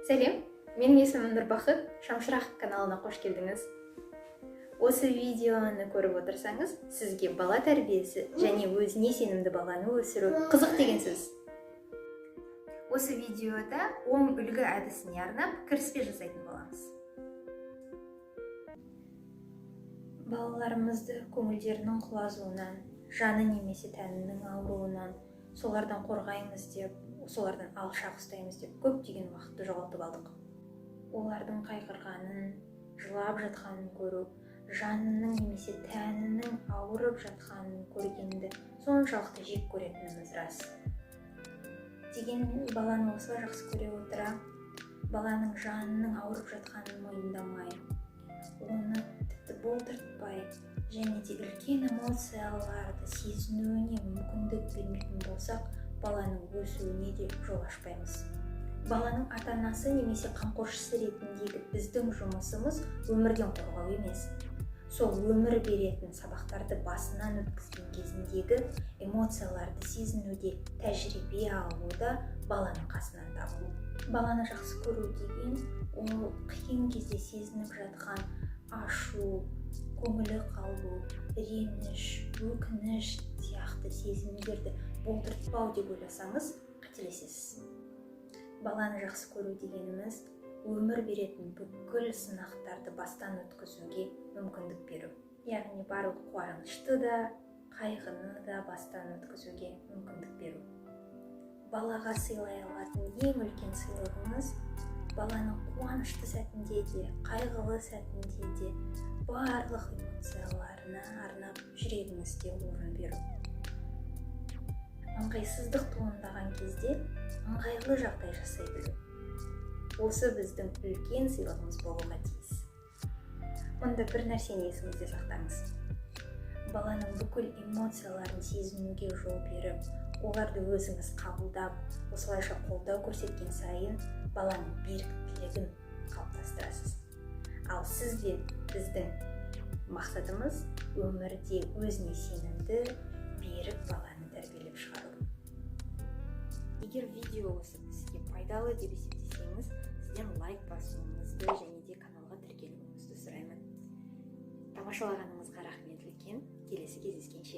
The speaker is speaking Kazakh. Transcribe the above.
Сәлем, менің есімім Нұрбақыт. Шамшырақ каналына қош келдіңіз. Осы видеоны көріп отырсаңыз, сізге бала тәрбиесі және өзіне сенімді баланы өсіру қызық деген сөз. Осы видеода оң үлгі әдісіне арнап кіріспе жасайтын боламыз. Балаларымызды көңілдерінің құлазуынан, жаны немесе тәнінің ауруынан, солардан қорғаймыз деп, солардан алшақ ұстаймыз деп көптеген уақытты жоғалтып алдық. Олардың қайғырғанын, жылап жатқанын көру, жанының немесе тәнінің ауырып жатқанын көргенді соншалықты жек көретініміз рас. Дегенмен баланы осылай жақсы көре отыра, баланың жанының ауырып жатқанын мойындамай, оны тіпті болдыртпай және де үлкен эмоцияларды сезінуіне мүмкіндік бермейтін болсақ, баланың өсуіне де жол ашпаймыз. Баланың ата-анасы немесе қамқоршысы ретіндегі біздің жұмысымыз өмірден қорғау емес. Сол өмір беретін сабақтарды басынан өткізген кезіндегі эмоцияларды сезінуде, тәжірибе алуда баланың қасынан табылу. Баланы жақсы көру деген ол қиын кезде сезініп жатқан ашу, көңілі қалу, реніш, өкініш сияқты сезімдерді болдыртпау деп ойласаңыз, қателесесіз. Баланы жақсы көру дегеніміз өмір беретін бүкіл сынақтарды бастан өткізуге мүмкіндік беру. Яғни барлық қуанышты да, қайғыны да бастан өткізуге мүмкіндік беру. Балаға сыйлай алатын ең үлкен сыйлығыңыз баланың қуанышты сәтінде де, қайғылы сәтінде де барлық эмоцияларына арнап жүрегіңізде орын беру. Ыңғайсыздық туындаған кезде ыңғайлы жағдай жасай білу. Осы біздің үлкен сыйлығымыз болуға тиіс. Мұнда бір нәрсені есіңізде сақтаңыз. Баланың бүкіл эмоцияларын сезінуге жол беріп, оларды өзіңіз қабылдап, осылайша қолдау көрсеткен сайын баланың беріктілігін қалыптастырасыз. Ал сіз бен біздің мақсатымыз өмірде өзіне сенімді, берік баланы тәрбиелеп шығару. Егер видео осы сізге пайдалы деп есептесеңіз, сізден лайк басуыңызды және де каналға тіркелуіңізді сұраймын. Тамашалағаныңызға рахмет үлкен. Келесі кездескенше.